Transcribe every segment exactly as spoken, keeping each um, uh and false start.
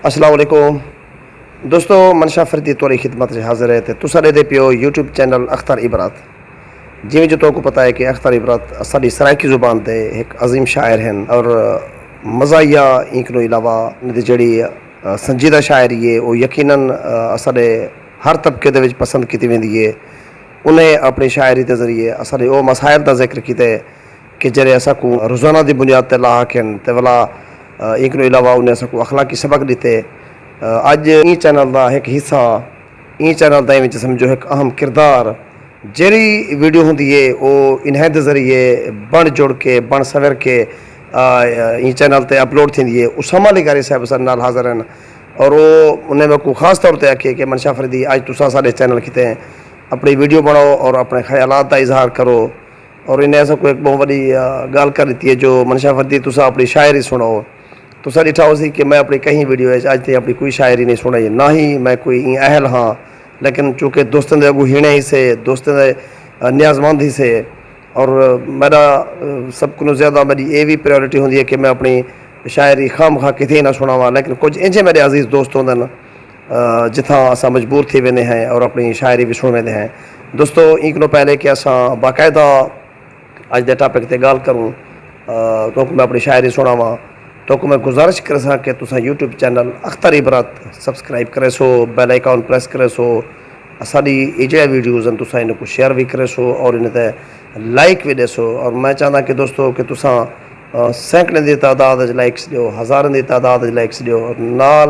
السلام علیکم دوستو، منشا فریدی تہاݙی خدمت اچ حاضر ہے تے تساں ݙیہدے پیو یوٹیوب چینل اختر عبرت۔ جیویں جو تہاکوں پتہ ہے کہ اختر عبرت اساݙی سرائیکی زبان دے ہک عظیم شاعر ہن اور مزاحیہ ایں کنوں علاوہ انہاں دی جیڑھی، آ، سنجیدہ شاعری ہے، او یقیناً، آ، اساݙے ہر طبقے دے وچ پسند کیتی ویندی ہے۔ انہیں اپݨی شاعری دے ذریعے اساݙے او مسائل دا ذکر کیتے کہ جیڑھے اساکوں روزانہ دی بنیاد تے لاحق ہن تے ولا، آ، ایں کنوں علاوہ انہیں اساکوں اخلاقی سبق ݙتے۔ آ، اڄ ایں چینل دا ہک حصہ، ایں چینل دا ایں وچ سمجھو ہک اہم کردار، جیڑھی ویڈیو ہوندی ہے او انہیں دے ذریعے بݨ جڑ کے، بݨ سنور کے، آ، ایں چینل تے اپلوڈ تھیندی ہے۔ اسامہ لغاری صاحب اساݙے نال حاضر ہن اور او، انہیں میکوں خاص طور تے آکھیے کہ منشا فریدی، اڄ تساں ساݙے چینل کیتے اپݨی ویڈیو بݨاؤ اور اپݨے خیالات دا اظہار کرو۔ اور انہیں اساکوں ہک ٻہوں وݙی، آ، ڳالھ کر ݙتی ہے جو منشا فریدی تساں اپݨی شاعری سݨاؤ۔ تساں ݙٹھا ہوسی کہ میں اپݨی کہیں ویڈیو وچ اڄ تائیں اپݨی کوئی شاعری نہیں سݨائی، نہ ہی میں کوئی ایں اہل ہاں، لیکن چونکہ دوستاں دے اڳوں ہیݨے ہیسے، دوستاں دے، آ، نیازمند ہیسے، اور میݙا، آ، سب کنوں زیادہ میݙی اے وی پرائیورٹی ہوندی ہے کہ میں اپݨی شاعری خام خواہ کتھے نہ سݨاواں، لیکن کجھ اینجھے میݙے عزیز دوست ہوندن، آ، جتھاں اساں مجبور تھی ویندے ہیں اور اپݨی شاعری وی سݨ ویندے ہیں۔ دوستو، ایں کنوں پہلے کہ اساں باقاعدہ اڄ دے ٹاپک تے ڳالھ کروں، آ، تہاکوں میں اپݨی شاعری سݨاواں، تہاکوں میں گزارش کریساں کہ تساں یوٹیوب چینل اختر عبرت سبسکرائب کریسو، بیل آئیکن پریس کریسو۔ اساݙی اے جیڑھے ویڈیوز ہن، تساں انہاں کوں شیئر وی کریسو اور انہاں تے لائک وی ݙیسو۔ اور میں چاہنداں کہ دوستو، کہ تساں، آ، سینکڑیں دی تعداد وچ لائکس ݙیو، ہزاریں دی تعداد وچ لائکس ݙیو، اور نال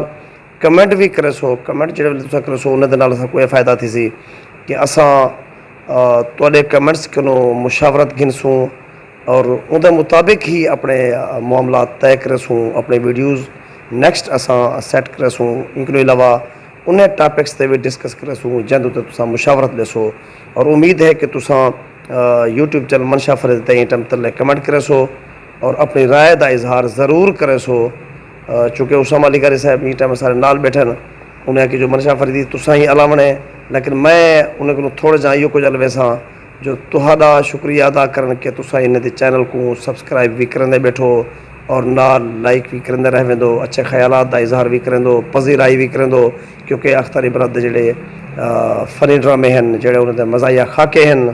کمنٹ وی کریسو۔ کمنٹ جیڑھے ویلے تساں کریسو، انہاں دے نال اساکوں اے فائدہ تھیسی کہ اساں، آ، تہاݙے کمنٹس کنوں مشاورت گھنسوں اور اوندے مطابق ہی اپݨے، آ، معاملات طے کریسوں، اپݨے ویڈیوز نیکسٹ اساں سیٹ کریسوں۔ ایں کنوں علاوہ انہیں ٹاپکس تے وی ڈسکس کریسوں جیندے اتے تساں مشاورت ݙیسو۔ اور امید ہے کہ تساں، آ، یوٹیوب چینل منشا فریدی تے ایں ٹائم تلے کمنٹ کریسو اور اپݨی رائے دا اظہار ضرور کریسو۔ آ، چونکہ اسامہ لغاری صاحب ایں ٹائم ساݙے نال ٻیٹھن، انہیں آکھیا جو منشا فریدی تساں ہی الاوݨے، لیکن میں انہیں کنوں تھوڑے جہاں ایہو کجھ الویساں جو تہاݙا شکریہ ادا کرن کہ تساں انہیں دے چینل کوں سبسکرائب وی کریندے ٻیٹھو اور نال لائک وی کریندے رہ ویندو، اچھے خیالات دا اظہار وی کریندو، پذیرائی وی کریندو، کیونکہ اختر عبرت دے جیڑھے، آ، فنی ڈرامے ہن، جیڑھے انہیں دے مزاحیہ خاکے ہن،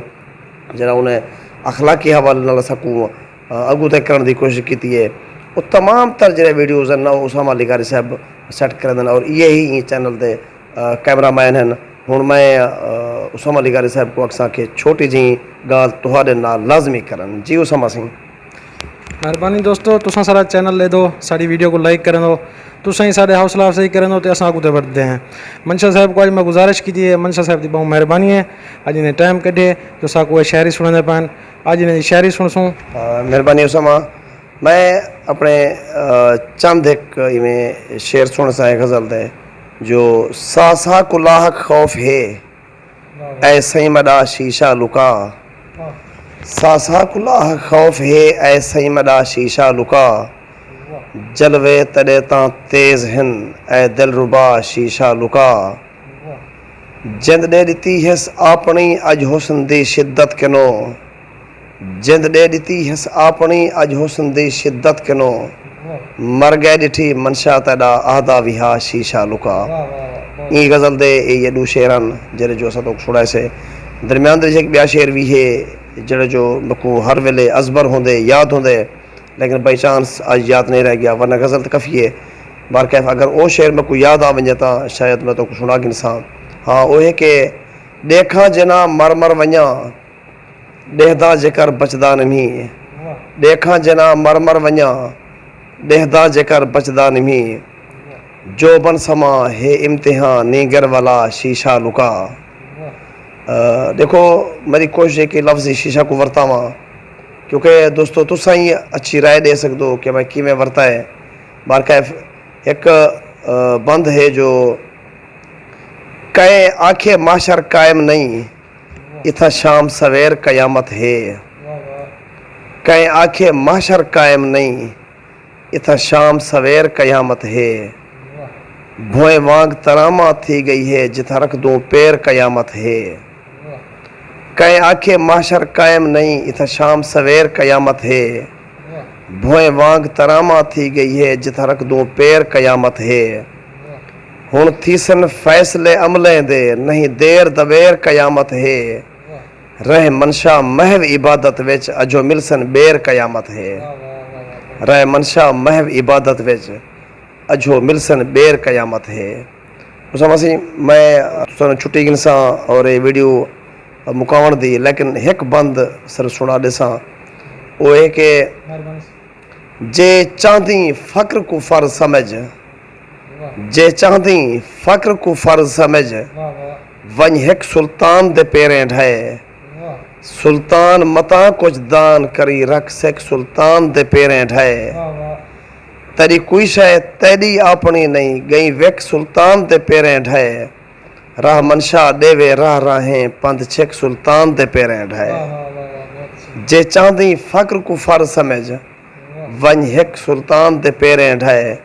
جیڑھا انہیں اخلاقی حوالے نال اساکوں، آ، اڳوں تے کرݨ دی کوشش کیتی ہے۔ او تمام تر جیڑھے ویڈیوز ہن نا، او اسامہ لغاری صاحب سیٹ کریندن اور ایہے ہی ایں چینل دے، آ، کیمرہ مین ہن۔ ہݨ میں، آ، اسامہ لغاری صاحب کوں آکھساں کہ چھوٹی جہیں ڳالھ تہاݙے نال لازمی کرن۔ جی اسامہ سئیں۔ مہربانی دوستو، تساں ساݙا چینل ݙیہدو، ساݙی ویڈیو کوں لائک کریندو، تساں ہی ساݙے حوصلہ افزائی کریندو تے اساں اڳوں تے ودھدے ہیں۔ منشا صاحب کوں اڄ میں گزارش کیتی ہے، منشا صاحب دی ٻہوں مہربانی ہے، اڄ انہیں ٹائم کڈھے جو ساکوں اے شاعری سݨیندے پئن۔ اڄ انہیں دی شاعری سݨسوں۔ آ، مہربانی اسامہ۔ میں اپݨے، آ، چند ہک ایویں شعر سݨساں اے غزل دے جو ساہ ساہ کوں لاحق خوف ہے، اے سئیں مݙا شیشہ لکا۔ ساہ ساہ کوں لاحق خوف ہے، اے سئیں مݙا شیشہ لکا۔ جلوے تیݙے تاں تیز ہن، اے دلربا شیشہ لکا۔ جند ݙے ݙتی ہس آپݨی اڄ حسن دی شدت کنوں۔ جند ݙے ݙتی ہس آپݨی اڄ حسن دی شدت کنوں۔ مر ڳئے ݙٹھی منشا تیݙا آہدا وی ہا شیشہ لکا۔ ایں غزل دے اے یہ ݙو شعر ہن جیڑھے جو اساں تہاکوں سݨائے سے۔ درمیان دے وچ ہک ٻیا شعر وی ہے جیڑھا جو میکوں ہر ویلے ازبر ہوندے، یاد ہوندے، لیکن بائی چانس اڄ یاد نہیں رہ ڳیا، ورنہ غزل تاں کافی ہے۔ بہرکیف اگر او شعر میکوں یاد آ ونڄے تاں شاید میں تہاکوں سݨا گھنساں۔ ہاں، او ہے کہ ݙیکھاں جنہاں مر مر ونڄاں، ݙیہداں جیکر بچدا نمھی۔ ݙیکھاں جنہاں مر مر ونڄاں، ݙیہداں جیکر بچدا نمھی۔ جو بݨ سما ہے امتحاں، نینگر ولا شیشہ لکا۔ آ، ݙیکھو، میݙی کوشش ہے کہ لفظی شیشہ کوں ورتاواں، کیونکہ دوستو، تساں ہی اچھی رائے ݙے سڳدو کہ میں کیویں ورتا ہے۔ بہرکیف ہک، آ، بند ہے جو کئیں آکھے محشر قائم نہیں، اتھاں شام سویر قیامت ہے۔ کئیں آکھے محشر قائم نہیں، اتھاں شام سویر قیامت ہے۔ بھوئیں وانگ تراماں تھی ڳئی ہے، جتھاں رکھدوں پیر قیامت ہے۔ کئیں آکھے محشر قائم نہیں، اتھاں شام سویر قیامت ہے۔ بھوئیں وانگ تراماں تھی ڳئی ہے، جتھاں رکھدوں پیر قیامت ہے۔ ہݨ تھیسن فیصلے عملیں دے، نہیں دیر دویر قیامت ہے۔ رہ منشا محو عبادت وچ، اجھو ملسن ٻیر قیامت ہے۔ رہ منشا محو عبادت وچ، اجھو ملسن ٻیر قیامت ہے۔ اسامہ سئیں، میں تساں چھٹی گھنساں اور یہ ویڈیو مکاوݨ دی، لیکن ہک بند صرف سݨا ݙیساں۔ او ہے کہ جے چاہندیں فقر کوں فرض سمجھ، جے چاہندیں فقر کوں فرض سمجھ، ونڄ ہک سلطان دے پیریں ڈھائے۔ سلطان متاں کجھ دان کری، رکھ سکھ سلطان دے پیریں ڈھائے۔ تیݙی کوئی شئے تیݙی آپݨی نئیں، ڳئیں وک سلطان دے پیریں ڈھائے۔ راہ منشا ݙیوے راہ راہیں، پندھ چھک سلطان دے پیریں ڈھائے۔ جے چاہندیں فقر کوں فرض سمجھ، ونڄ ہک سلطان دے پیریں ڈھائے۔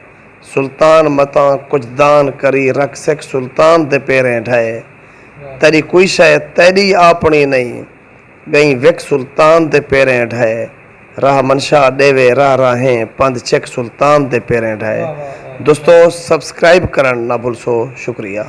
سلطان متاں کجھ دان کری، رکھ سکھ سلطان دے پیریں ڈھائے۔ تیݙی کوئی شئے تیݙی آپݨی نئیں، ڳئیں وک سلطان دے پیریں ڈھائے۔ راہ منشا ݙیوے راہ راہیں، پندھ چھک سلطان دے پیریں ڈھائے۔ دوستو، سبسکرائب کرݨ نہ بھلسو۔ شکریہ۔